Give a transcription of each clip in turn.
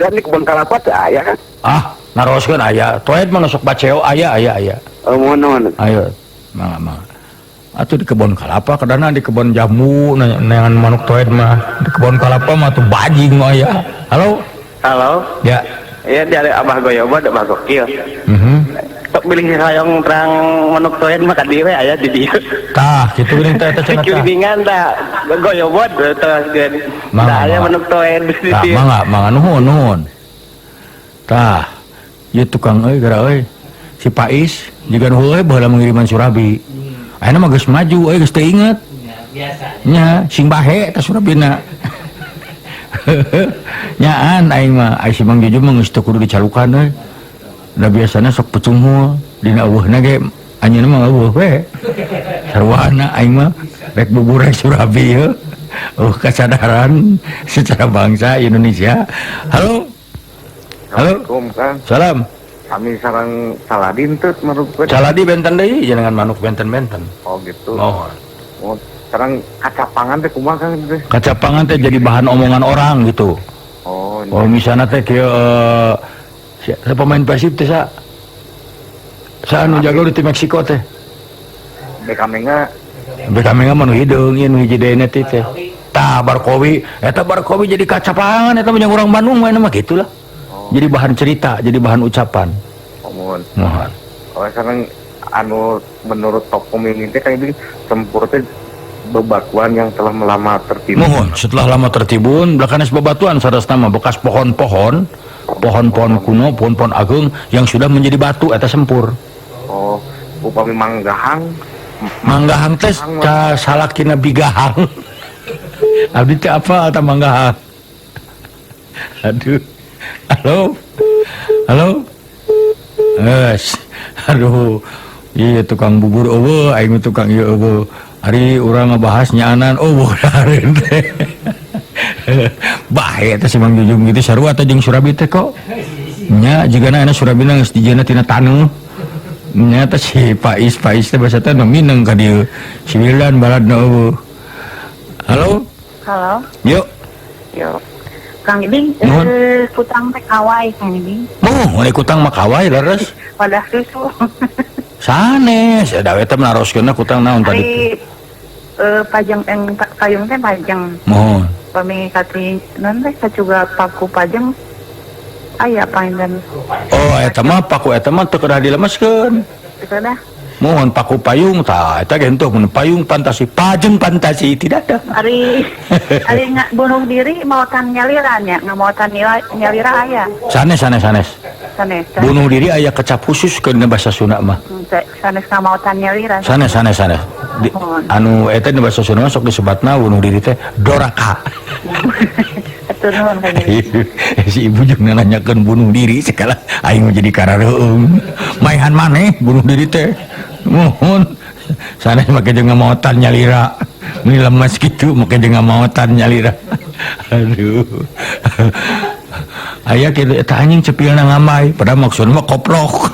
Ada di kebun kalapa teh aya kan? Ah, naroskeun aya. Toed mah sok baceo aya aya aya. Oh, mohon mohon. Ayo, mangga mangga. Atuh di kebun kalapa kadana di kebun jambu neangan manuk toed mah. Di kebun kalapa mah tuh bajing mah aya. Halo? Halo. Ya. Iya, dari Abah Goyobod, Abah Gokil. Sok bilih hoyong terang manuk toed mah ka dieu we aya di dieu. Tah, kitu geuning teh eta cenah tah. Kelilingan tah Goyobod terus geun. Mangga, Tah aya mangga. manuk toed di Tah, dieu. mangga, mangga nuhun nuhun. Tah, ieu tukang euy geura euy. Si Pais jiga nu heueuy baheula mengiriman surabi. Ayeuna mah geus maju euy geus teu inget. Biasa. Nya, sing bahe teh surabina. Nyaan aing mah, ai si Mang Juju mah geus teu kudu dicalukan euy. Da biasana sok pecunghul dina eueuhna ge anjeunna mah eueuh we. Sarwana aing mah rek bubur rek surabi yeuh. Oh, kesadaran secara bangsa Indonesia. Halo. Halo. Assalamualaikum Kang. Salam. Kami sareng Saladin teu menurut Saladi benten deui jenengan manuk benten-benten. Oh gitu. Mohon. Oh, sekarang kacapangan teh kumaha Kang teh? Kacapangan teh jadi bahan omongan orang gitu. Oh, Oh, misalnya teh kieu si pemain Persib teh sa sa anu jago di tim Meksiko teh. Bekamenga. Bekamenga mah nu hideung ieu nu hiji deui teh teh. Tah Barkowi, eta Barkowi jadi kacapangan eta mah urang Bandung mah mah gitulah. Oh. Jadi bahan cerita, jadi bahan ucapan. Oh, mohon. Mohon. Oh, sekarang anu menurut tokom ini teh kayak gini sempur teh bebatuan yang telah lama tertimbun. Mohon, setelah lama tertimbun, belakangnya bebatuan sadas nama bekas pohon-pohon, pohon-pohon kuno, pohon-pohon agung yang sudah menjadi batu eta sempur. Oh, upami manggahang. Manggahang teh ca salakina bigahang. Abdi teh apa eta manggahang? Aduh. Halo. Halo. Es. Aduh. Iya tukang bubur eueuh, aing tukang ieu eueuh. Ari urang ngebahas nyaanan eueuh dahareun teh. Bae eta si Mang Jujung gitu sarua teh jeung surabi teh kok. Nya jigana aya surabina geus dijieunna tina taneuh. Nya teh si Pais, Pais teh basa teh nu mineng ka dieu. Si Wildan baladna eueuh. Halo? Halo. Yuk. Yuk. Kang Ibing, Nuhun. Kutang teh kawai Kang Ibing. Oh, mun kutang mah kawai leres. Wadah susu. Sanes, da eta naroskeunna kutang naon tadi? Ari pajang eng payung teh pajang. Mohon. Pami kati non teh kacuga paku pajang aya panginten. Oh, eta mah paku eta mah teu kedah dilemeskeun. Teu kedah. Mohon paku payung tah eta ge henteu mun payung fantasi, pajeng fantasi tidak ada. Ari ari bunuh diri maotan nyalira nya, ngamotan nyalira aya. Sanes sanes sanes. Sanes. Bunuh diri aya kecap khusus ke dina bahasa Sunda mah. Sanes ngamaotan nyalira. Sanes sanes sanes. Di, anu eta dina bahasa Sunda mah sok disebatna bunuh diri teh doraka. Atur nuhun Kang Ibing. Si ibu jeung nanyakeun bunuh diri segala aing mah jadi karareueung. Maehan maneh bunuh diri teh. Mohon sanes make jeung ngamaotan nyalira. Meni lemes kitu make jeung ngamaotan nyalira. Aduh. Aya kitu eta anjing cepilna ngamai padahal maksudna mah koplok.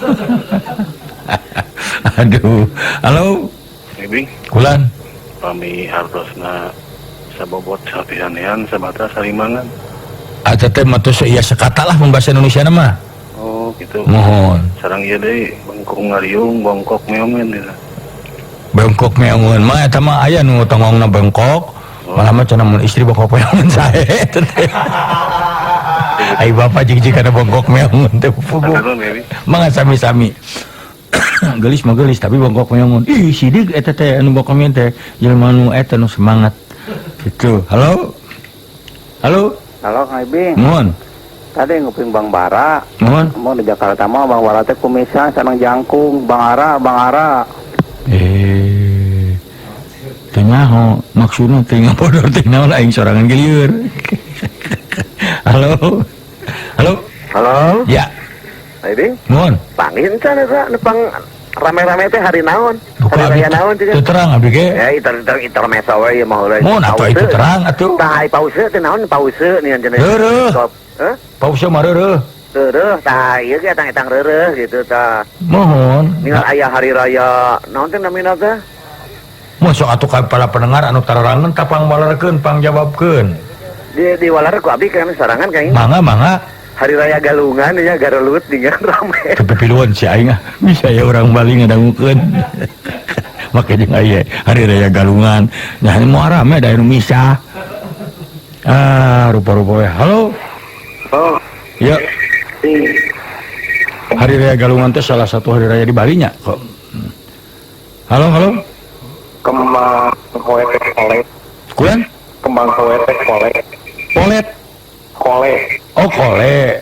Aduh. Halo. Ibing. Kulan. Pami hartosna sabobot sapisanean sabata salimangan. Eta teh mah tos ieu sekata lah mun bahasa Indonesia mah. Oh, gitu. Mohon. Sareng ieu deui bengkok ngariung, bongkok meongeun gitu. Bengkok meongeun mah eta mah aya nu tongongna bengkok. Oh. Malah mah cenah mun istri bongkok meongeun sae eta teh. Ai bapak jig-jig kana bongkok meongeun teh puguh. Mangga sami-sami. Gelis mah gelis tapi bongkok meongeun. Ih sidik eta teh anu bongkok meongeun teh jelema nu eta nu semangat. Gitu. Halo. Halo. Halo Kang Ibing. Mohon. Tadi nguping Bang Bara. Mohon. Mau di Jakarta mah Bang Bara teh kumisan sareng jangkung, Bang Ara, Bang Ara. Teu nyaho maksudna teh ngabodor teh naon aing sorangan ge lieur. Halo. Halo. Halo. Ya. Kang Ibing. Mohon. Pangin can eta nepang rame-rame teh hari naon? Duka Hari abdi raya naon teu terang abdi ge. Ya intermezzo we ieu mah heula. Mohon atuh itu terang atuh. Tah ai pause teh naon pause nih cenah. Reureuh. Hah? Pause mah reureuh. Reureuh tah ieu ge etang-etang reureuh gitu tah. Mohon. Ningal aya hari raya naon teh namina teh? Mun sok atuh ka para pendengar anu tararangeun tah pangwalerkeun pangjawabkeun. Di waler ku abdi kan sorangan kayaknya. Mangga mangga. Hari Raya Galungan ya garelut dengan rame. Tapi piluan si aing ah. Bisa ya orang Bali ngadangukeun. Make jeung aya Hari Raya Galungan. Nya moal rame da anu misa. Ah, rupa-rupa we. Halo. Oh. Ya. Hari Raya Galungan teh salah satu hari raya di Bali nya kok. Halo, halo. Kembang koe teh kolek. Kulan? Kembang koe teh kolek. Polet. Kole. Oh, kole.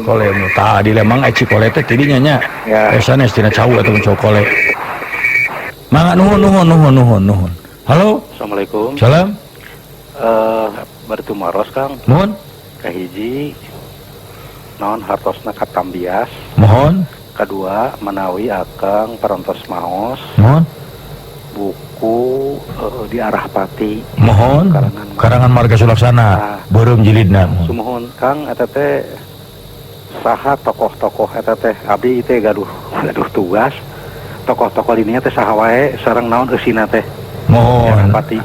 Kole tadi lemang eci kole teh tidinya nya. Ya. Sanes tina cau atau cau kole. Mangga nuhun nuhun nuhun nuhun nuhun. Halo. Assalamualaikum. Salam. Bertumaros Kang. Mohon. Kahiji naon hartosna katambias. Mohon. Kedua menawi akang parantos maos. Mohon. Buku di arah pati. Mohon. Karangan Marga Sulaksana. Ah. Beureum jilidna. Sumuhun Kang eta teh saha tokoh-tokoh eta teh abdi teh gaduh gaduh tugas tokoh-tokoh dininya teh saha wae sareng naon eusina teh. Mohon. Pati.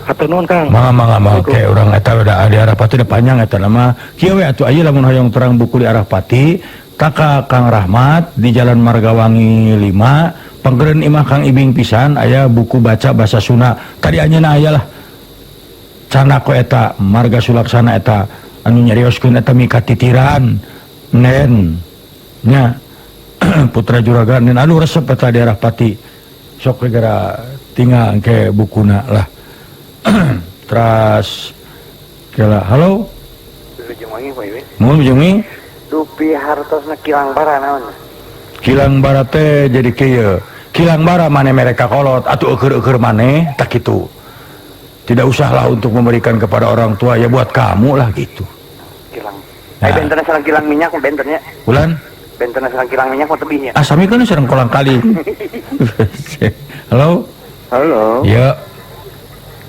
Hatur nuhun Kang. Mangga mangga mangga oke urang eta udah di arah pati udah panjang eta nama. Kieu we atuh aya lamun hoyong terang buku di arah pati Kakak Kang Rahmat di Jalan Margawangi 5 panggereun imah Kang Ibing pisan aya buku baca bahasa Sunda. Tadi anjeunna aya lah. Canako eta Marga Sulaksana eta anu nyarioskeun eta mikatitiran nen nya putra juragan nen anu resep eta di arah pati sok geura tinggal engke bukuna lah. Teras kela halo. Mohon Wilujeng. Dupi hartosna Kilang Bara naon? Kilang Bara teh jadi kieu. Kilang Bara maneh mereka kolot atuh eueur-eueur maneh tak kitu. Tidak usahlah untuk memberikan kepada orang tua ya buat kamu lah gitu. Kilang. Nah. Bentenna sareng kilang minyak bentennya. Bulan? Bentenna sareng kilang minyak mah tebihnya. Ah sami kan sareng kolang kali. Halo. Halo. Ya.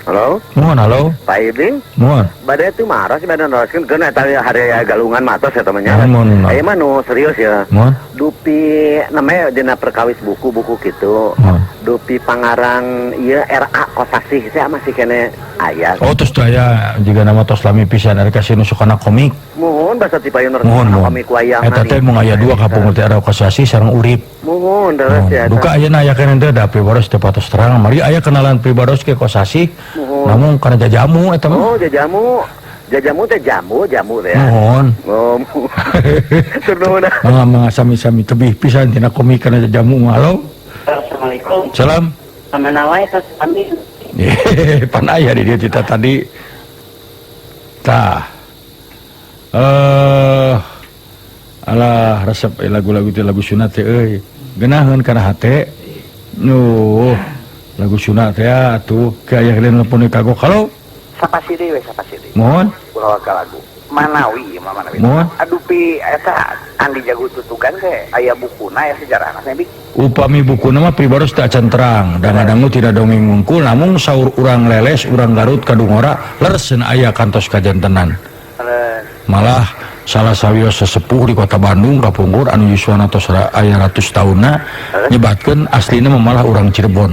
Halo. Mohon halo. Pak Ibing. Mohon. Badai itu marah sih badai neraskeun keun eta hari raya Galungan matos ya temannya. Mohon. Aya mah nu serius ya. Mohon. Dupi namanya dina perkawis buku-buku gitu. Mohon. Dupi pangarang ieu RA Kosasih teh masih kene aya. Oh terus aya juga nama tos lami pisan ari kasih nu sukana komik. Mohon basa ti payun komik wayang. Eta teh mung aya dua kapungkur teh RA Kosasih sareng Urip. Mohon deres ya. Duka ayeuna aya keneh teh da pribados teh patos terang. Mari aya kenalan pribados ke Kosasih. Namun karena jajamu eta mah. Oh, jajamu. Jajamu teh jamu, jamu teh. Mohon. Oh. Nuhun. Mangga mangga sami-sami tebih pisan tina komik kana jajamu. Halo. Assalamualaikum. Salam. Samana wae tos sami. Pan aya di dieu cita tadi. Tah. Alah resep lagu-lagu teh lagu sunat teh euy. Geunaheun kana hate. Nuh. Lagu sunat teh atuh ke aya nelpon kagok. Halo. Sapasidi we sapasidi. Mohon. Ulah lagu. Manawi mah Manawi. Mohon. Adupi eta Andi Jago Tutugan teh aya bukuna aya sejarahna teh. Upami bukuna mah pribados teh acan terang. Dangadanggu tidak dongeng ngungkul namun saur urang leles urang Garut kadungora leres aya kantos kajantenan. Malah salah sawios sesepuh di kota Bandung kapungkur anu yuswana tos aya ratus taunna nyebatkeun aslina mah malah urang Cirebon.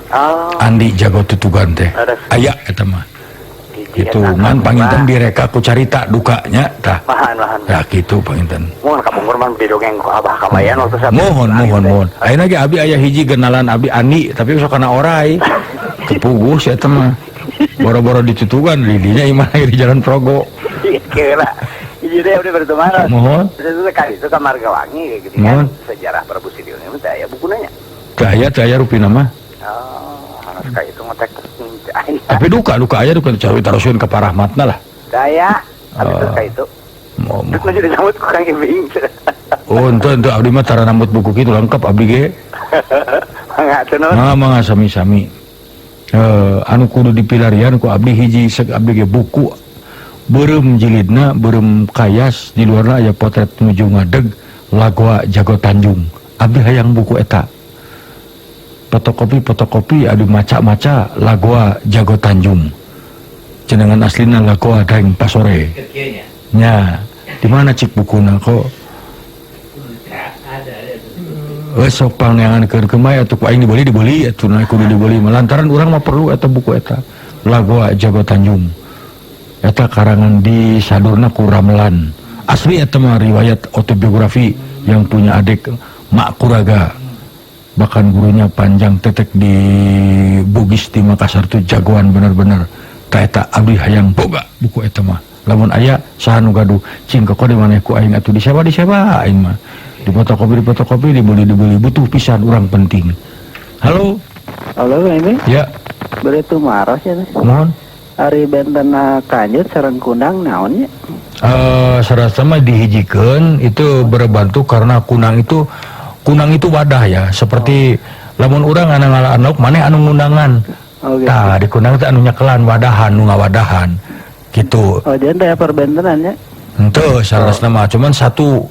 Oh. Andi Jago Tutugan teh aya eta mah. Gitu ngan panginten direka ku carita dukanya tah. Ya kitu panginten. Mohon kapungkur mah didongeng ku Abah Kabayan waktu saat. Mohon mohon mohon. Ayeuna ge abi aya hiji genalan abi Andi tapi sok kana orai. Kepuguh si eta mah. Boro-boro ditutugan di dinya imah di Jalan Progo. Kira. Hiji teh udah berteman. Mohon. Itu kali itu ka Margawangi gitu kan. Sejarah Prabu Siliwangi teh aya bukuna nya. Teh aya rupina mah. Oh, harus kayak itu ngotek. Tapi duka aya duka cari taroskeun ka Pak Rahmatna lah. Daya, habis itu kayak itu. Terus maju disambut ku Kang Ibing. Oh, ente abdi mah tara nambut buku kitu lengkap abdi ge. Mangga teu nuhun. Mangga sami-sami. Anu kudu dipilarian ku abdi hiji sek abdi ge buku beureum jilidna, beureum kayas di luarna aya potret nuju ngadeg Lagoa Jago Tanjung. Abdi hayang buku eta. Fotokopi aduh maca-maca Lagoa Jago Tanjung. Jenengan aslina Lagoa Daeng Pasore. Nya, di mana cik bukuna kok? Sok pangneangan keur kemai atuh ku aing dibeli atuh na kudu dibeli. Lantaran urang mah perlu eta buku eta. Lagoa Jago Tanjung. Eta karangan di sadurna ku Ramelan. Asli eta mah riwayat autobiografi yang punya adik Mak Kuraga. Bahkan gurunya panjang tetek di Bugis di Makassar tuh jagoan bener-bener. Tah eta abdi hayang boga buku eta mah. Lamun aya saha nu gaduh cing kok di maneh ku aing atuh disewa aing mah. Di fotokopi dibeli butuh pisan urang penting. Halo. Halo ini. Ya. Bade tumaros ya teh. Mohon. Ari benten kanjut sareng kunang naon nya? Sarasa mah dihijikeun itu berbantu karena kunang itu wadah ya, seperti lamun urang anu ngalaan lauk maneh anu ngundangan. Oh, gitu. Tah di kunang teh anu nyekelan wadahan nu ngawadahan. Gitu. Oh, jadi teh perbentenan nya? Henteu sarasna mah cuman satu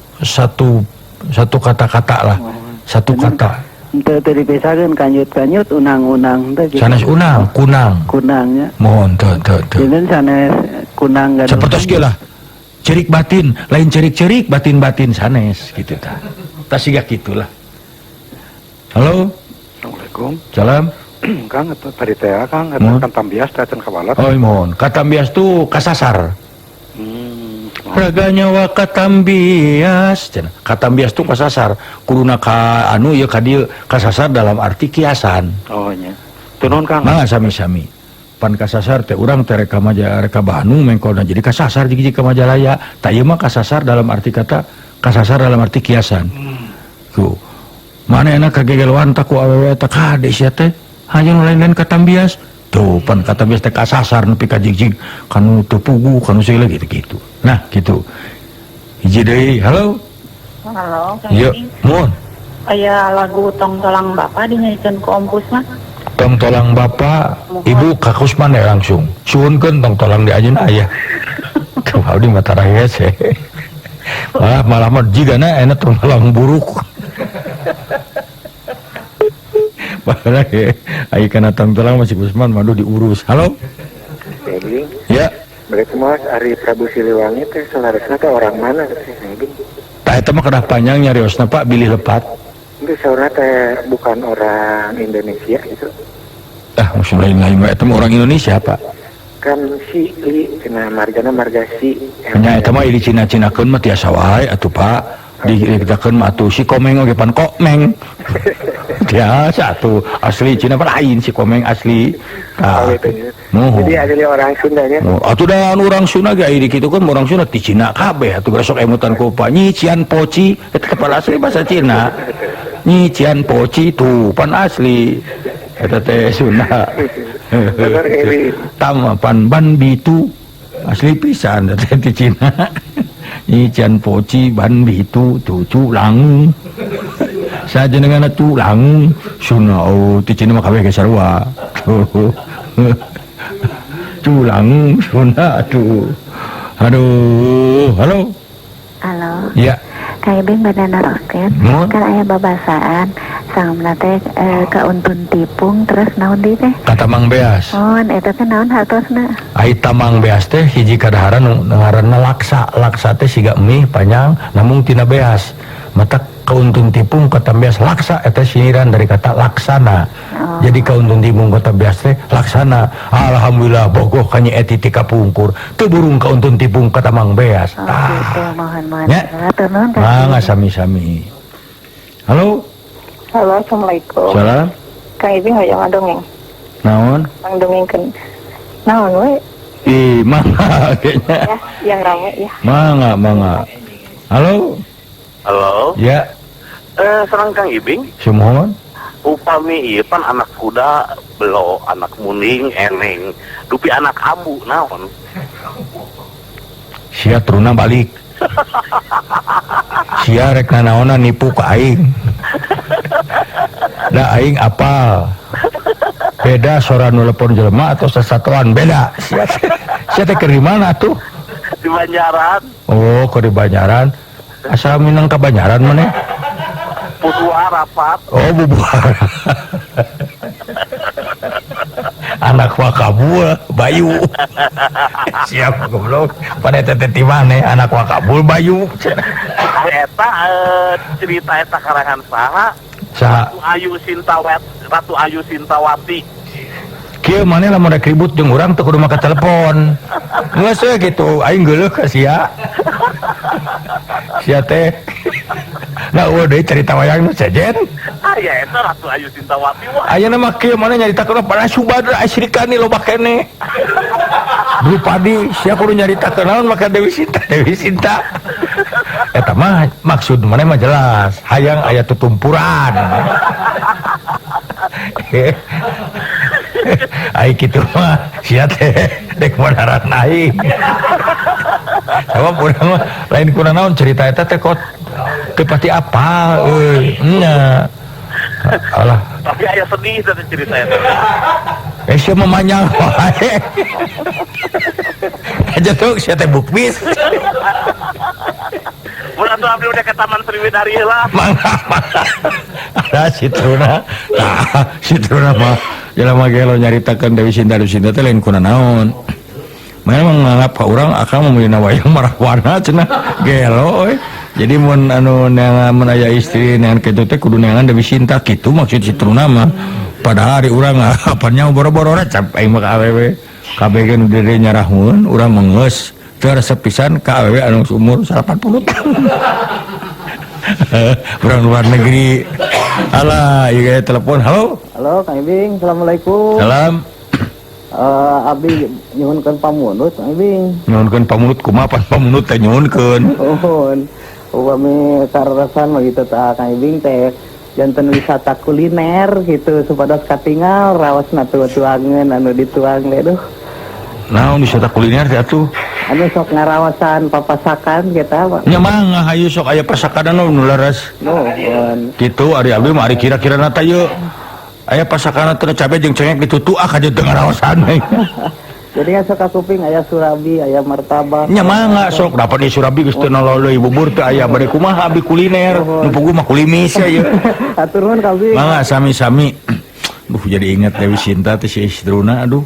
kata-kata lah. Satu kata. Henteu teu dipisahkeun kanjut-kanjut unang-unang teh gitu. Sanes unang, kunang. Kunangnya. Mohon teu teu teu. Jadi sanes kunang gaduh. Sapertos kieu lah. Cerik batin, lain cerik-cerik batin-batin sanes gitu tah. Tah siga kitulah. Halo. Assalamualaikum. Salam. Kang tadi teh Kang eta katambias teh acan kawalat. Oh mohon. Katambias tuh kasasar. Raga nyawa katambias cenah. Katambias tuh kasasar. Kuduna ka anu ieu ka dieu kasasar dalam arti kiasan. Oh nya. Teu nuhun Kang. Mangga sami-sami. Pan kasasar teh urang teh reka reka Bandung mengkolna jadi kasasar jig-jig ka Majalaya. Tah ieu mah kasasar dalam arti kata kasasar dalam arti kiasan. Tuh. Mana enak kagegeloan tak ku awewe teh kade sia teh. Hayang lain-lain katambias. Tuh pan katambias teh kasasar nepi ka jig-jig kanu teu puguh kanu segala gitu-gitu. Nah, gitu. Hiji deui. Halo. Halo, Kang. Ieu, mohon. Aya lagu Tong Tolang Bapak dinyanyikan ku Om Kusman. Tong Tolang Bapak, Ibu ka Kusman ya langsung. Suhunkeun Tong Tolang di anjeun aya. Tuh abdi mah tara hese. Malah mah jigana enak tong tolang buruk. Malah ai kana tong tolang masih Kusman mah diurus. Halo. Ya. Berarti mah Ari Prabu Siliwangi teh selaresna teh orang mana teh? Tah eta mah kedah panjang nyariosna Pak bilih lepat. Itu saurna teh bukan orang Indonesia gitu. Ah, musuh lain-lain mah eta mah orang Indonesia Pak. Kan si li cenah margana marga si. Nya eta mah di Cina-cinakeun mah tiasa wae atuh Pak. Dikitakeun mah atuh si Komeng oge pan Komeng. Biasa atuh asli Cina pan lain si Komeng asli. Tah. Oh, jadi asli orang Sunda nya. Atuh da anu orang Sunda ge aya dikitu kan orang Sunda ti Cina kabeh atuh besok emutan ku Pak Nyi Cian Poci eta pan asli bahasa Cina. Nyi Cian Poci tuh pan asli eta teh Sunda. Tama pan ban bitu asli pisan eta ti Cina. Nyi Cian Poci ban bitu tuh langung. Sajenengan tu langung Sunda oh ti Cina mah kabeh ge sarua. Tuh langung Sunda tuh. Aduh, halo. Halo. Ya. Kang Ibing bade naroskeun. Kan aya babasaan sangna teh kauntun tipung terus naon deui teh? Katamang beas. Oh, eta teh naon hartosna? Ai tamang beas teh hiji kadaharan nu ngaranna laksa. Laksa teh siga mie panjang namung tina beas. Mata kauntun tipung kata beas laksa eta sinyiran dari kata laksana. Oh. Jadi kauntun tipung kata beas teh laksana. Alhamdulillah bogoh ka Nyi Eti ti kapungkur. Teu burung kauntun tipung kata mang beas. Oh, gitu, mohon-mohon. Ya. Hatur nuhun. Mangga sami-sami. Halo. Halo, assalamualaikum. Salam. Kang Ibing hoyong ngadongeng. Naon? Pangdongengkeun. Naon we? Ih, mangga kayaknya. Ya, yang rame ya. Mangga, mangga. Halo. Halo. Ya. Serang Kang Ibing. Sumuhun. Upami ieu pan anak kuda belo, anak muning eneng, dupi anak ambu naon? Sia truna balik. Sia rek nanaonan nipu ka aing. Da aing apal. Beda sora nu telepon jelema atau sasatoan beda. Sia teh keur di mana tuh? Di Banjaran. Oh, keur di Banjaran. Asal minang ka Banjaran maneh? Bubuah rapat. Oh, bubuah. Anak wakabul Bayu. Siap goblok. Pada teh ti maneh anak wakabul Bayu. Eta cerita eta karangan saha? Saha? Ratu Ayu Sintawati. Ratu Ayu Sintawati. Kieu maneh lamun rek ribut jeung urang teu kudu make telepon. Geus we kitu, aing geuleuh ka sia. Sia teh. Nah, eueuh deui cerita wayang nu sejen. Aya eta Ratu Ayu Cintawati wah. Ayeuna mah kieu maneh nyaritakeun pada Subadra Srikandi loba keneh. Drupadi sia kudu nyaritakeun naon maka Dewi Sinta, Dewi Sinta. Eta mah maksud maneh mah jelas, hayang aya tutumpuran. Ai kitu mah sia teh dek madaran aing. Sabab urang mah lain kuna naon cerita eta teh kok teu pati apal euy. Nya. Alah. Tapi aya sedih teh cerita eta. Sia mah manyang wae. Aja tuh sia teh bukbis. Mun atuh abdi udah ke Taman Sriwidari lah. Mangga mangga. Ada si Truna. Nah, si Truna mah jelema gelo nyaritakeun Dewi Sinta, Dewi Sinta teh lain kuna naon. Memang menganggap ka urang akang memilih wayang marahwana cenah gelo euy. Jadi mun anu neangan mun aya istri neangan kitu teh kudu neangan Dewi Sinta kitu maksud si Truna mah. Padahal ari urang apannya boro-boro recep aing mah ka awewe. Kabeh ge nu dede nyarahun urang mah geus teu resep pisan ka awewe anu umur 80 tahun. Urang luar negeri. Alah, ieu ge telepon. Halo. Halo Kang Ibing, assalamualaikum. Salam. Abdi nyuhunkeun pamunut Kang Ibing. Nyuhunkeun pamunut kumaha pan pamunut teh nyuhunkeun. Nuhun. Upami karasan mah kitu tah Kang Ibing teh janten wisata kuliner gitu supados katingal raosna tuangeun anu dituang teh duh. Naon wisata kuliner teh atuh? Anu sok ngarawasan papasakan kita Pak. Nya mangga hayu sok aya pasakan anu leres. Nuhun. Kitu ari abdi mah ari kira-kirana teh ieu. Aya pasakan teh cabe jeung cengek ditutu ah ka teu ngaraosan. Jadi kan sok kakuping aya surabi, aya martabak. Nya mangga sok dapat di surabi geus teu nolol deui bubur teu aya bade kumaha abdi kuliner. Nu puguh mah kulimis ya ieu. Hatur nuhun Kang Bing. Mangga sami-sami. Duh jadi ingat Dewi Sinta teh si Istruna aduh.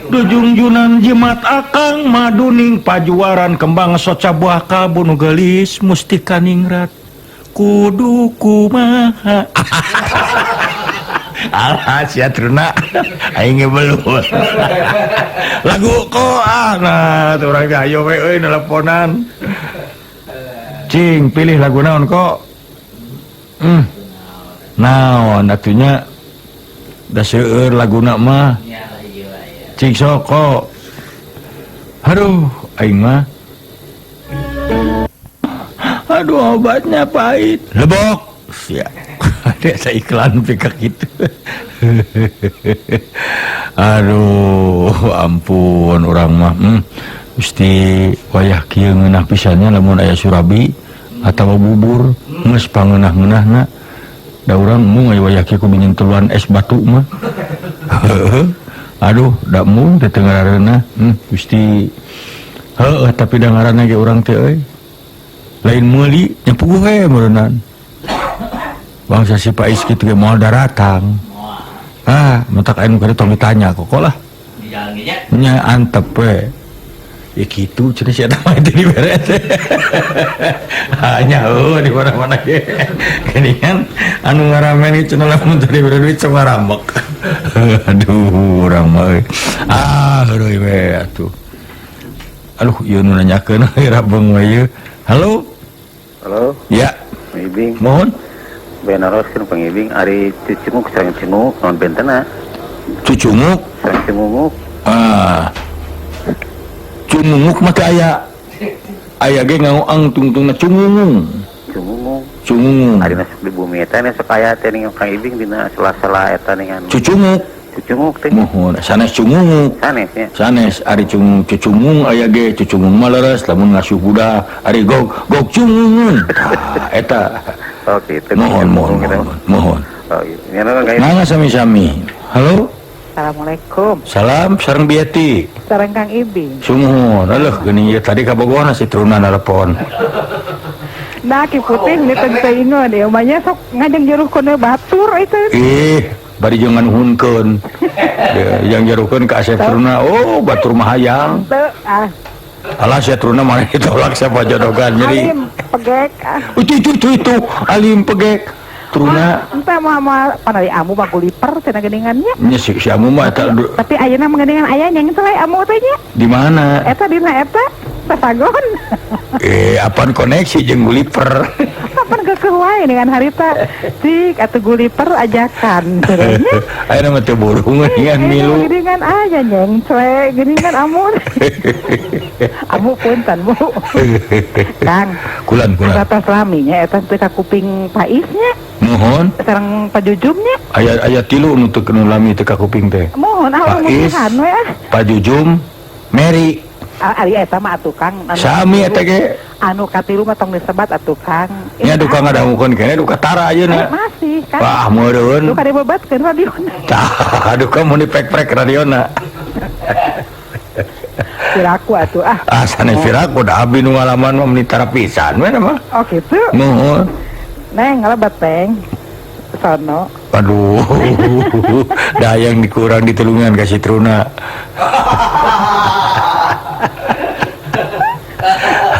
Dujungjunan jimat akang maduning pajuaran kembang soca buah kabun gelis mustika ningrat kudu kumaha. Alah sia Truna aing ge belum. Lagu kok ah nah tuh urang teh ayo we euy nelponan. Cing pilih lagu naon kok? Naon atunya da seueur laguna mah. Cing soko. Aduh aing mah. Aduh obatnya pahit. Lebok. Sia. Ada iklan pikak gitu. Aduh ampun urang mah. Gusti wayah kieu ngeunah pisannya lamun aya surabi atawa bubur geus pangeunah-ngeunahna. Da urang mung aya wayah kieu kudu nyenteluan es batu mah. Aduh da mung teh teu ngarareunah. Gusti heueuh tapi da ngaranna ge urang teh euy. Lain meuli nya puguh we meureunnan. Bangsa si Pais kitu ge moal daratang. Ah, matak anu kada tong ditanya kok lah. Nya antep we. Ya kitu cenah si eta mah teu dibere teh. Hanya heuh di mana-mana ge. Geuningan anu ngaramen ieu cenah lamun teu dibere duit sok ngarambek. Aduh urang mah euy. Ah, heureui we atuh. Aduh ieu nu nanyakeun rabeung we ieu. Halo. Halo. Ya. Ibing. Mohon. Benaroskeun pangibing ari cucunguk sareng cunguk naon bentena? Cucunguk sareng cunguk. Ah. Cunguk mah teh aya. Aya ge ngaoang tungtungna cungungung. Cungungung. Cungungung. Ari masuk di bumi eta sok aya teh ning Kang Ibing dina sela-sela eta ningan. Cucunguk. Cucunguk teh. Mohon sanes cungunguk. Sanes nya. Sanes ari cung cucungung aya ge cucungung mah leres lamun ngasuh budak ari gog gog cungungun. Tah eta. Oh gitu. Mohon mohon mohon. Mohon. Oh iya. Mangga sami-sami. Halo. Assalamualaikum. Salam sareng Bieti. Sareng Kang Ibing. Sumuhun. Alah geuning ieu tadi kabogohna si Truna nelpon. Nah ki putih ni teh teu ingon ieu mah nya sok ngajeng jeruhkeun batur itu. Ih, bari jeung nganuhunkeun. Yang jeruhkeun ka Asep Truna, oh batur mah hayang. Teu ah. Alah si Truna mana ditolak siapa jodogan jadi. Alim pegek. Itu alim pegek. Truna. Entah moal panari amu mah guliper cenah geuningannya. Nya si amu mah eta. Tapi ayeuna mah geuningan aya nyengcle amu teh nya. Di mana? Eta dina eta Sasagon. Apaan koneksi jeung guliper? Kapan kekeh wae dengan harita. Cik atuh guliper ajakan cenah. Ayeuna mah teu burung geuningan milu. Geuningan aya nyengcle geuningan amu. Amu punten Bu. Kang. Kulan. Atas laminya eta teu ka kuping Paisnya. Mohon. Sareng pajujumnya. Aya tilu nu teu nu lami teu ka kuping teh. Mohon ah Pais, we ah. Pajujum, Mary. Ari eta mah atuh Kang. Sami eta ge. Anu katilu mah tong disebat atuh Kang. Nya duka ngadangukeun keneh duka tara ayeuna. Masih kan. Wah meureun. Duka dibebatkeun radiona. Tah duka mun diprek-prek radiona. Piraku atuh ah. Ah sanes piraku da abdi nu ngalaman mah meni tara pisan we mah. Oh kitu. Nuhun. Neng ngalebat Neng. Sono. Aduh. Dayang dikurang ditulungan ka si Truna.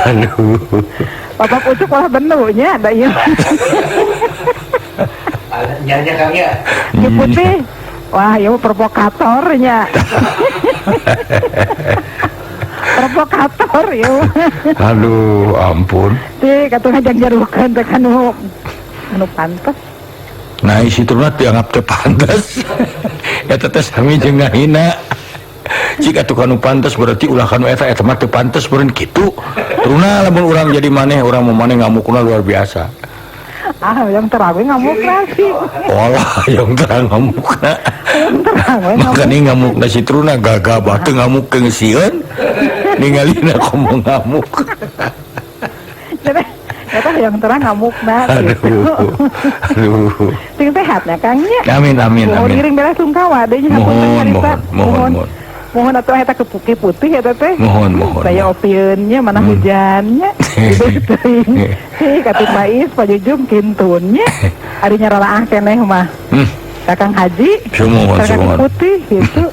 Aduh. Bapak Ucuk malah benunya ada ieu. Nyanya Kang ya. Ki putih. Wah, ieu provokatornya. Provokator ieu. Aduh, ampun. Teh katuh ngajang jarukeun teh kanu anu pantes. Nah, si Truna dianggap teu pantes. Eta teh sami jeung ngahina. Jika atuh kanu pantes berarti ulah kanu eta eta mah teu pantes meureun kitu. Truna lamun urang jadi maneh, urang mau maneh ngamukna luar biasa. Ah, yang terang we ngamukna sih. Olah, yang terang ngamukna. Terang we ngamuk. Makanya ngamukna si Truna gagah teu ngamuk ke sieun. Ningalina komo ngamuk. Jadi eta yang terang ngamukna. Aduh. Aduh. Sing sehatnya Kang nya. Amin amin amin. Mohon ngiring bela sungkawa deui nya hapunten harita. Mohon. Mohon atuh eta kepuki putih eta teh. Mohon. Saya opieunnya mana hujannya. Teuing. Hei katuh Pais pajujum kintunnya. Ari nyaralaah keneh mah. Kakang Haji. Sumuhun. Putih gitu.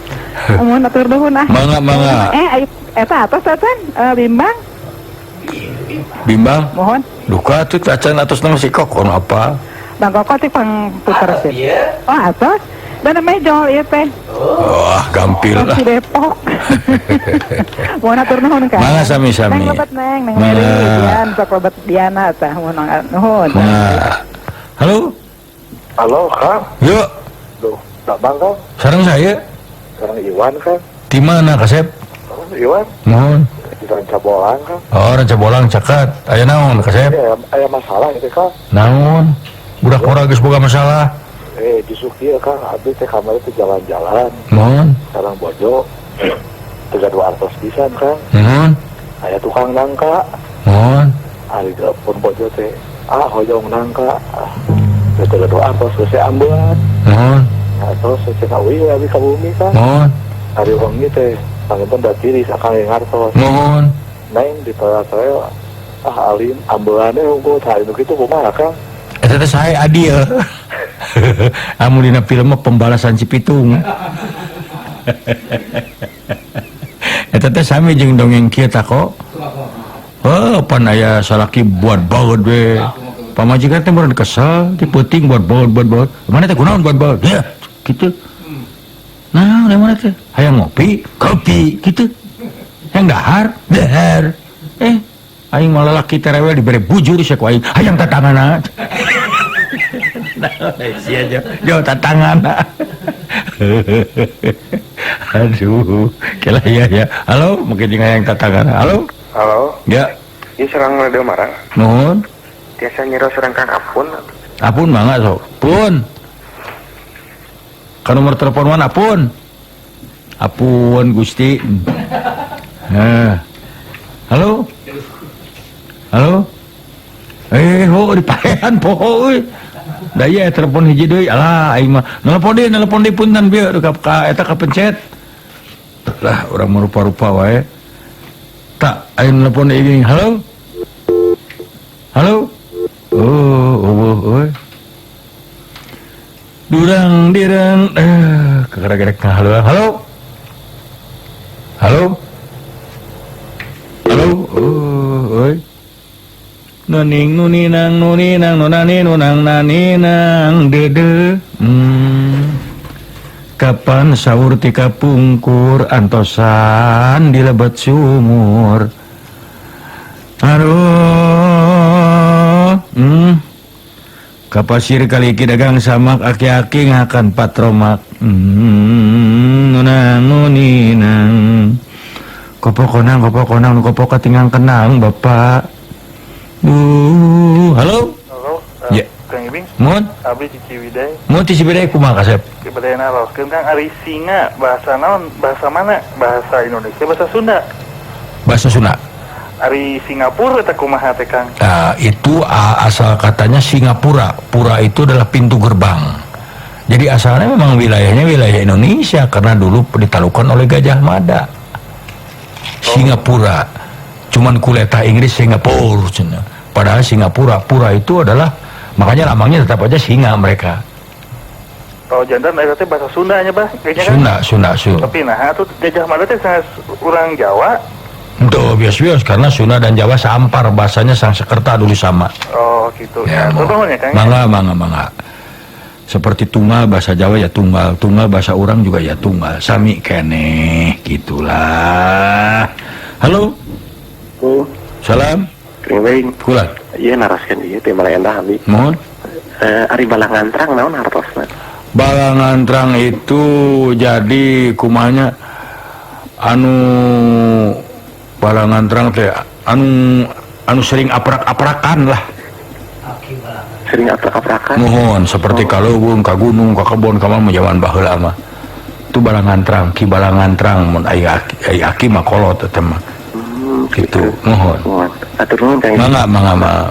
Mohon atur nuhun ah. Mangga. Eta atos acan bimbang. Bimbang? Mohon. Duka atuh acan atos nang si Kokon apa? Bang Koko teh pang puter sih. Oh atos. Dan namanya jol ieu teh. Wah, gampil lah. Di Depok. Mohon atur nuhun Kang. Mangga sami-sami. Neng lebet Neng, Neng Mary, Dian, sok lebet Diana tah mohon nuhun. Halo. Halo, Kang. Yuk. Duh, tak Bang Kang. Sareng saya. Sareng Iwan Kang. Di mana Kasep? Iwan. Mohon. Di Ranca Bolang Kang. Oh, Ranca Bolang caket. Aya naon Kasep? Aya masalah itu Kang. Naon? Budak ora geus boga masalah. Justru kieu Kang, abdi teh kamari teh jalan-jalan. Mohon. Sareng bojo. Teu gaduh artos pisan Kang. Mohon. Aya tukang nangka. Mohon. Ari pun bojo teh, ah hoyong nangka. Teu gaduh artos geus ambean. Mohon. Nah, terus cenah uih abdi ka bumi Kang. Mohon. Ari wengi teh panginten da tiris akang ngartos. Mohon. Neng ditolak-tolak ah alim ambeannya unggul tah anu kitu kumaha Kang? Eta teh sae adil. Amun dina film mah Pembalasan Cipitung. Eta teh sami jeung dongeng kieu tah kok. Heuh, pan aya salaki buat baeud we. Pamajikan teh meureun kesel, ti peuting buat baeud buat baeud. Mana teh kunaon buat baeud? Ya, kitu. Nah, da mana teh? Hayang ngopi, kopi kitu. Hayang dahar, dahar. Aing malah laki terewel dibere bujur sia ku aing. Hayang tatanganna. Nah, sia jo tatanganna. Aduh, kela ya ya. Halo, mungkin jeung hayang tatanganna. Halo. Halo. Ya. Ieu serang Radio Mara. Nuhun. Tiasa nyiro serang Kang Apun. Apun mangga sok. Pun. Ka nomor telepon mana Apun? Apun Gusti. Nah. Halo. Halo. Ho dipaehan poho euy. Da ieu telepon hiji deui. Alah aing mah nelpon deui punten bieu ka eta kapencet. Lah urang mah rupa-rupa wae. Tak aing nelpon deui gini. Halo. Halo. Oh, eueuh euy. Durang dirang kegerek-gerek halo. Halo. Halo. Halo. Oh, euy. Nuning nuninang nuninang nunani nunang naninang dede. Kapan sahur tika pungkur antosan dilebet sumur. Aduh. Kapasir kali ki dagang samak aki-aki ngakan patromak. Nunang nuninang. Kopo konang kopo konang kopo katingang kenang bapak. Halo. Halo. Ya. Kang Ibing. Mun? Abdi di Ciwidey. Mun di Ciwidey kumaha kasep? Ciwidey naroskeun Kang ari singa bahasa naon? Bahasa mana? Bahasa Indonesia, bahasa Sunda. Bahasa Sunda. Ari Singapura eta kumaha teh Kang? Nah, itu asal katanya Singapura. Pura itu adalah pintu gerbang. Jadi asalnya memang wilayahnya wilayah Indonesia karena dulu ditalukan oleh Gajah Mada. Singapura. Cuman kuleta Inggris Singapura. Padahal Singapura, pura itu adalah makanya lambangnya tetap aja singa mereka. Oh, jantan eta teh bahasa Sunda nya, Bah. Kayaknya kan? Sunda, Sunda. Tapi nah atuh Gajah Mada teh sanes urang Jawa. Tuh, bias-bias karena Sunda dan Jawa sampar bahasanya Sanskerta dulu sama. Oh, gitu. Ya, ya, Kang. Mangga, mangga, mangga. Seperti tunggal bahasa Jawa ya tunggal, tunggal bahasa orang juga ya tunggal. Sami keneh gitulah. Halo. Oh. Salam. Kang Kula. Iya naraskeun ieu teh Baleendah abdi. Mohon. Ari Balangantrang naon hartosna? Balangantrang itu jadi kumanya anu Balangantrang teh anu sering aprak-aprakan lah. Sering aprak-aprakan. Mohon seperti ka leuweung, ka gunung, ka kebon, ka mah zaman baheula mah. Itu Balangantrang, Ki Balangantrang mun aya aki mah kolot eta mah. Gitu, mohon. Atur nuhun Kang. Mangga, mangga, mangga.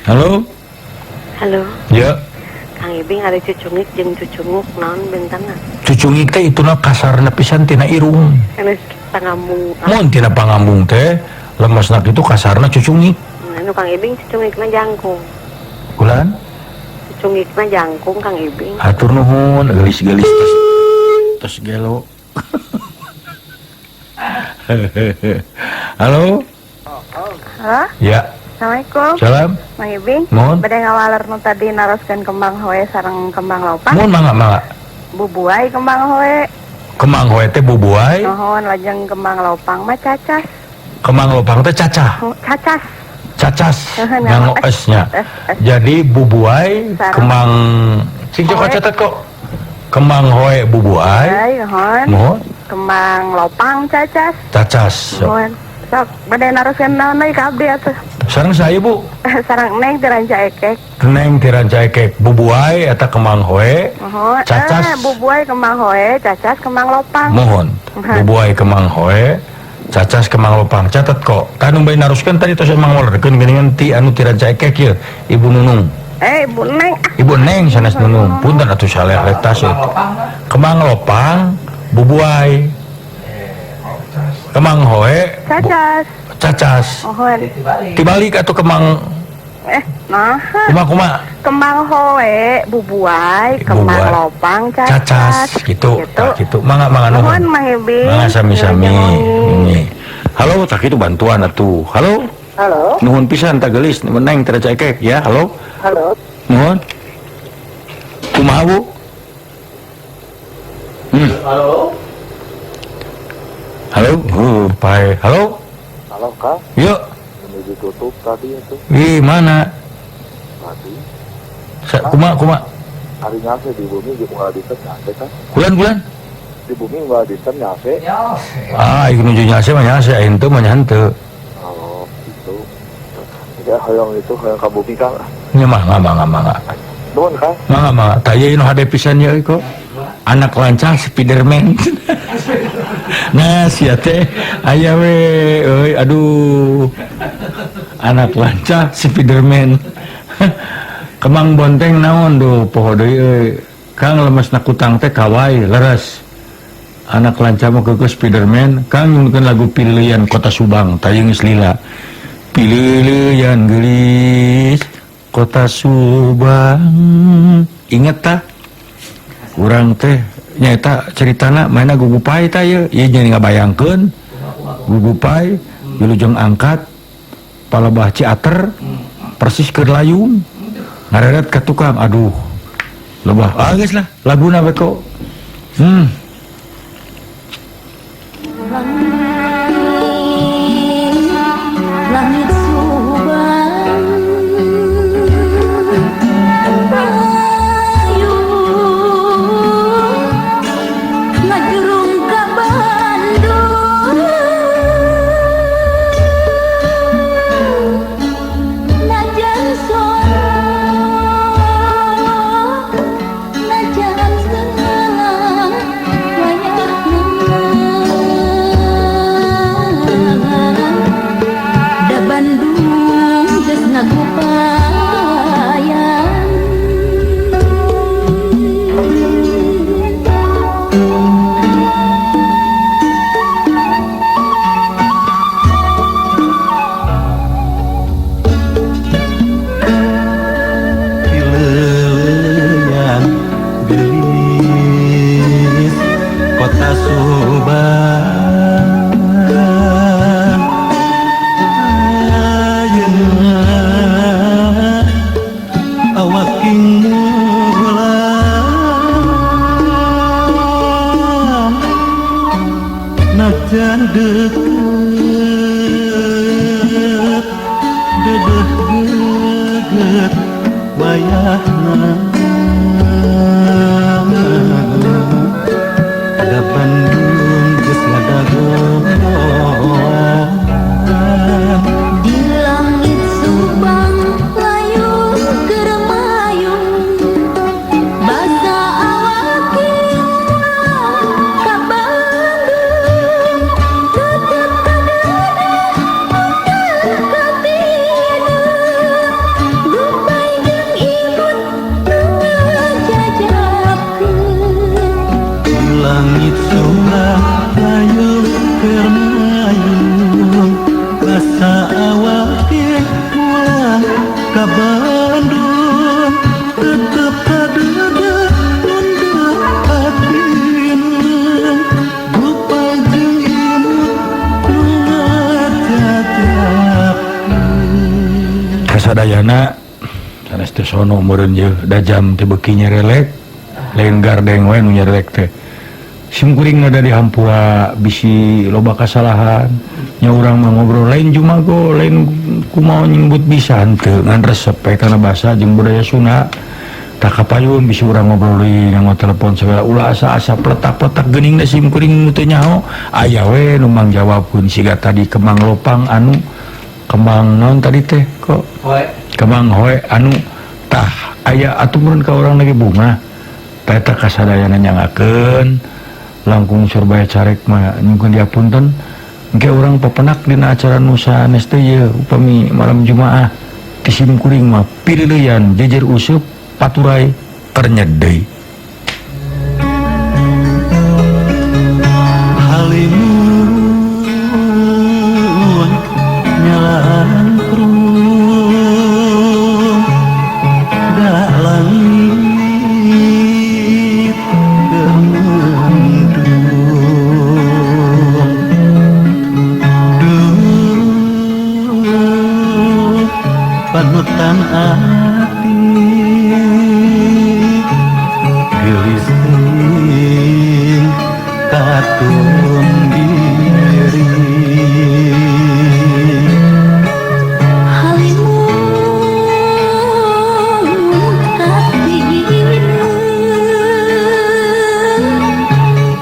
Halo? Halo. Ya. Kang Ibing ada cucungik jeung cucunguk naon bentana? Cucungik teh ituna kasarna pisan tina irung. Sanes pangambung. Mun tina pangambung teh lemesna kitu kasarna cucungik. Anu Kang Ibing cucungikna jangkung. Kulan? Cucungikna jangkung Kang Ibing. Atur nuhun, geulis-geulis tos gelo. Halo. Halo. Ya. Assalamualaikum. Salam. Mang Ibing. Mohon. Bade ngawaler nu tadi naroskeun kembang hoe sareng kembang lopang. Mohon mangga mangga. Bubuai kembang hoe. Kembang hoe teh bubuai. Mohon lajeng kembang lopang mah cacas. Kembang lopang teh cacah. Cacas. Cacas. Nganggo es-nya. Jadi bubuai kembang sing cok catat kok. Kembang hoe bubuai. Mohon. Mohon. Kembang lopang cacas. Cacas. Mohon. Sok bade naroskeun naon deui ka abdi atuh. Sareng saya Bu. Sareng Neng ti Rancaekek. Neng ti Rancaekek. Bubuai eta kembang hoe. Mohon. Cacas. Bubuai kembang hoe, cacas kembang lopang. Mohon. Bubuai kembang hoe, cacas kembang lopang. Catat kok. Kanu bae naroskeun tadi tos emang walerkeun geuningan ti anu ti Rancaekek ieu, Ibu Nunung. Ibu Neng. Ibu Neng sanes Nunung. Punten atuh saleh letas. Kembang lopang, bubuai. Kembang hoe, cacas. Cacas. Mohon. Tibalik atau kembang nah. Kuma-kuma. Kembang hoe, bubuai, kembang bubuai. Lopang, cacas. Cacas gitu. Gitu. Gitu. Mangga mangga nuhun. Nuhun Mang Ibing. Mangga sami-sami. Ini. Halo, tak itu bantuan atuh. Halo. Halo. Nuhun pisan tah geulis Neng ti Rancaekek ya. Halo. Halo. Nuhun. Kumaha Bu? Halo. Halo, pai. Halo. Halo, Kak. Yuk. Ini ditutup tadi itu. Ih, mana? Tadi. Kuma, kuma. Hari nyase di bumi di unggal dinten nyase kan? Bulan-bulan. Di bumi unggal dinten nyase. Ah, ieu nuju nyase mah nyase, henteu mah henteu. Oh, gitu. Ya hoyong itu hoyong ka bumi Kang. Nya mah mangga mangga. Nuhun, Kang. Mangga mangga. Tah ieu nu hade pisan ieu kok. Anak lancang Spiderman. Nah, sia teh aya we euy aduh. Anak lancah Spiderman. Kemang bonteng naon duh poho deui euy. Kang lemesna kutang teh kawai leres. Anak lancah mah keukeuh Spiderman. Kang nyungkeun lagu Pilihan Kota Subang tayung geus lila. Pilihan geulis Kota Subang. Inget tah? Urang teh nyaeta ceritana mainna gugupai tah ieu. Ieu jadi ngabayangkeun gugupai wilujeng angkat palebah Ciater persis keur layung ngareret ka tukang aduh lebah ah geus lah laguna we kok Langit Subang ayu ngajurung ka Bandung najan sora najan selang wayahna da Bandung geus ngagupayan. Dileuleyan geulis kota Subang ayeuna awak king mulang najan deukeut dedeh geget wayahna da Bandung geus ngadagoan. Di langit Subang layung keur mayung basa awak ka Bandung tetep kadeudeuh undur katineun gupay jeung imut nu ngajajabkeun. Di langit Subang layung keur mayung basa awak pulang ka Bandung tetep kadeudeuh undur katineun gupay jeung imut nu ngajajabkeun. Kasadayana sanes teu sono meureun ye da jam teh beuki nyerelek lain gardeng we nu nyerelek teh sim kuring da dihampura bisi loba kasalahan nya urang mah ngobrol lain jumago lain kumaha nyebut bisa henteu ngan resep we kana basa jeung budaya Sunda tak kapayun bisi urang ngobrol deui nganggo telepon segala ulah asa-asa peletak-peletak geuning da sim kuring nu teu nyaho aya we nu mangjawabkeun siga tadi kembang lopang anu kembang naon tadi teh kok Hoe. Kembang hoe anu tah aya atuh meureun ka urang lagi bunga tah eta kasadayana nyangakeun langkung surbaya carek mah nyungkeun diapunten engke urang pepenak dina acara nu sanes teh ieu upami malam Jumaah ti sim kuring mah pilileuyan jejer useup paturai ternyet deui. Halimun nyalangkrung da langit keur mendung duh panutan ati geulis teuing katun diri. Halimun katineun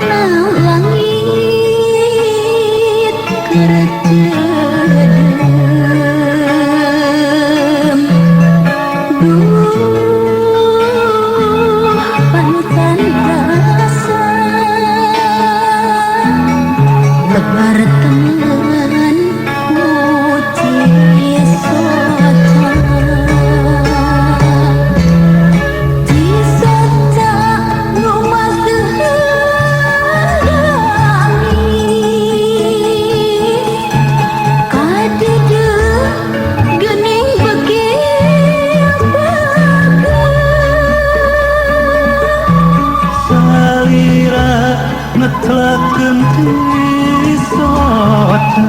na langit keur ceudeum duh panutan rasa lebar temen muci soca cisoca nu maseuheun gamis kadeudeuh geuning beuki bageun salira netelakeun cisoca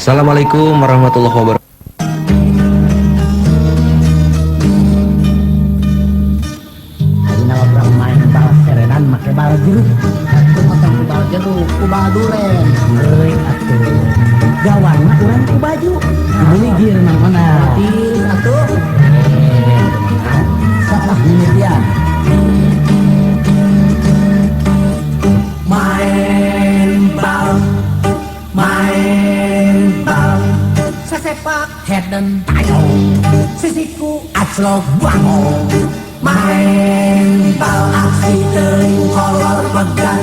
Assalamualaikum warahmatullahi wabarakatuh. Ayeuna urang main bal serenan make bal jeruk. Atuh mah ku bal jeruk, ku bal duren. Heuy atuh. Gawang mah urang ku baju. Dibeli gear nang mana? Tiris atuh. Sok lah mimitian. Main bal, main bal, sesepak headen tayo, sisiku aclok bango. Main bal aksi teuing kolor pegat.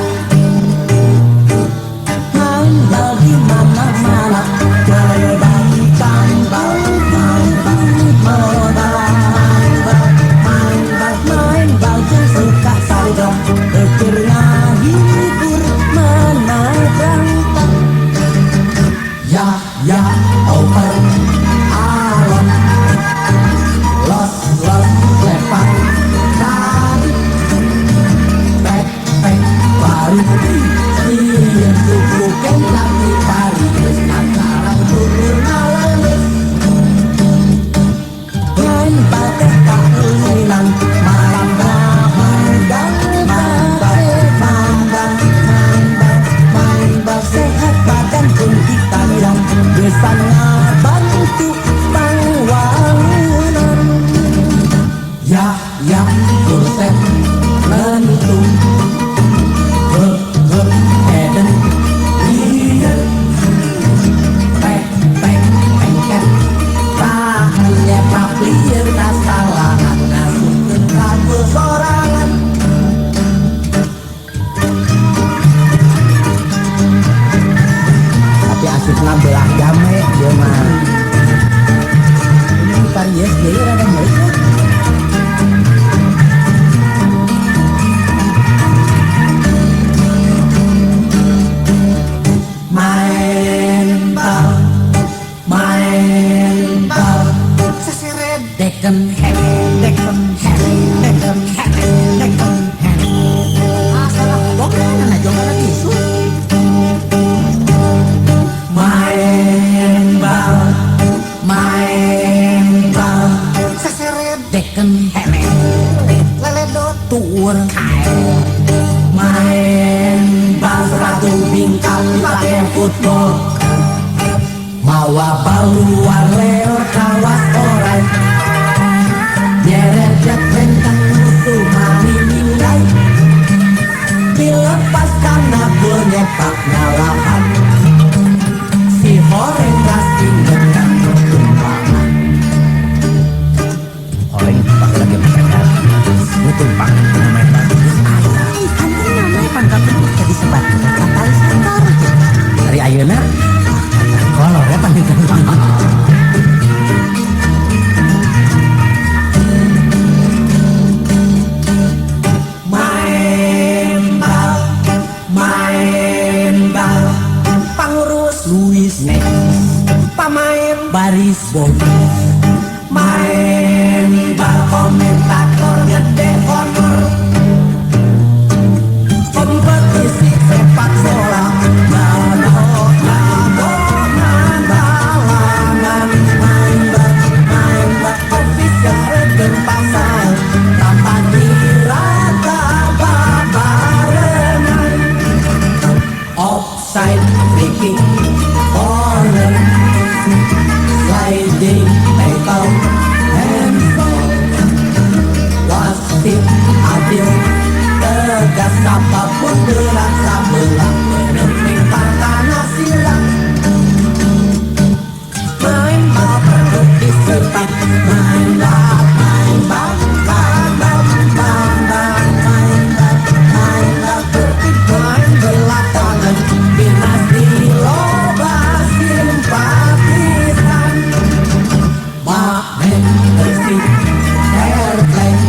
Main bal di mana-mana, kebaikan bal, main bal, main bal, main bal, main bal jeung suka saudra, keur ngahibur menang. Ya ya over alon, los los lepak tarik, pek pek baru sieun tuku kentang pari geus lantaran tukur ngaleus. Main bal teh kaulinan malam Ramadan, main bal, main bal, main bal, main bal sehat badan pun kita bilang gesan ngabantu pangwangunan. Ya ya kursen lentung, he he eden lieur, pek pek pengket tahan nyepak lieur kasalahan ngasupkeun ka sorangan. Tapi asupna belah game dia mah. Ini paries deui rada nyeri. Main bal, main bal, seseret deken deken deken deken. Ah salah, jongana jongana tisu. Main bal, main bal, seseret deken leledot tuur kae. Main bal sepatu bingkal pakai football, mawa bal luar leor kawas orai, nyeret jet rentang musuh mani nilai, dilepas karena gol nyepak ngalahan, si horeng gasing dengan tumpangan. Horeng pakai lagi makan, tumpang main bal. Disebut katalisator dari ayeuna kolor ya panginten. Main bal, main bal, pangurus Luis Nex, pamain baris Bobis, main bal komentator gede honor. Kompetisi sepak bola, balangan, main bal, official regen pasal, tanpa dirata babarengan. Offside, free kick, corner, sliding, tackle, handsball, wasit adil. Tegas apapun berat sabelah penting tanah silang. Main bal perlu disertai, main bal, main bal, bal, bal, bal, bal, main bal, main bal tertib main belakangan, dinasti loba simpatisan. Main bersih, fair play,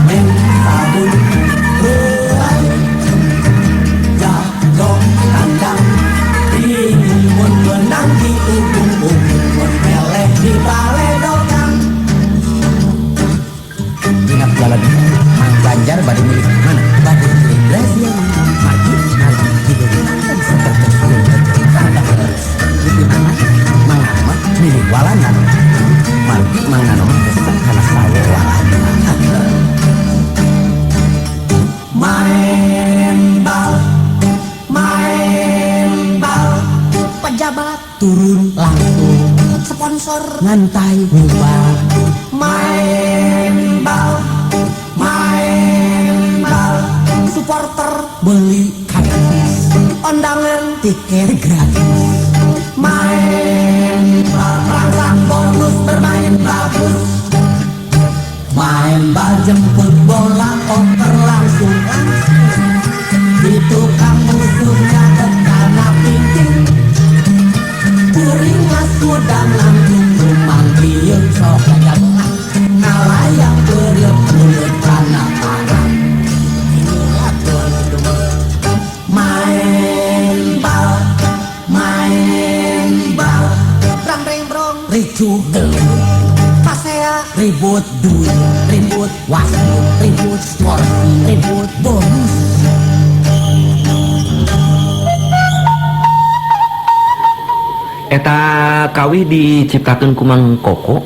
main sabun ruai, jago kandang, bingung mun menang di ubung-ubung, mun meleh di baledokan. Ingat jalan Mang Banjar bade milik mana? Bade milik Brazil. Margi, margi, gitu. Seperti Turun langsung sponsor ngantai nyumbang. Main bal, main bal, supporter beli karcis, undangan tiket gratis. Main bal, perangsang bonus bermain bagus. Main bal jemput bola oper langsung. Di tukang musuhnya ke tanah piting. Kuringas kudang langsung rumang liung sok jagoan. Ngalayang beureum mulut kana parang. Main bal, main bal, brang breng brong ricuh gelut. Pasea ribut duit, ribut wasit, ribut sporsi, ribut bonus. Eta kawih diciptakeun ku Mang Koko.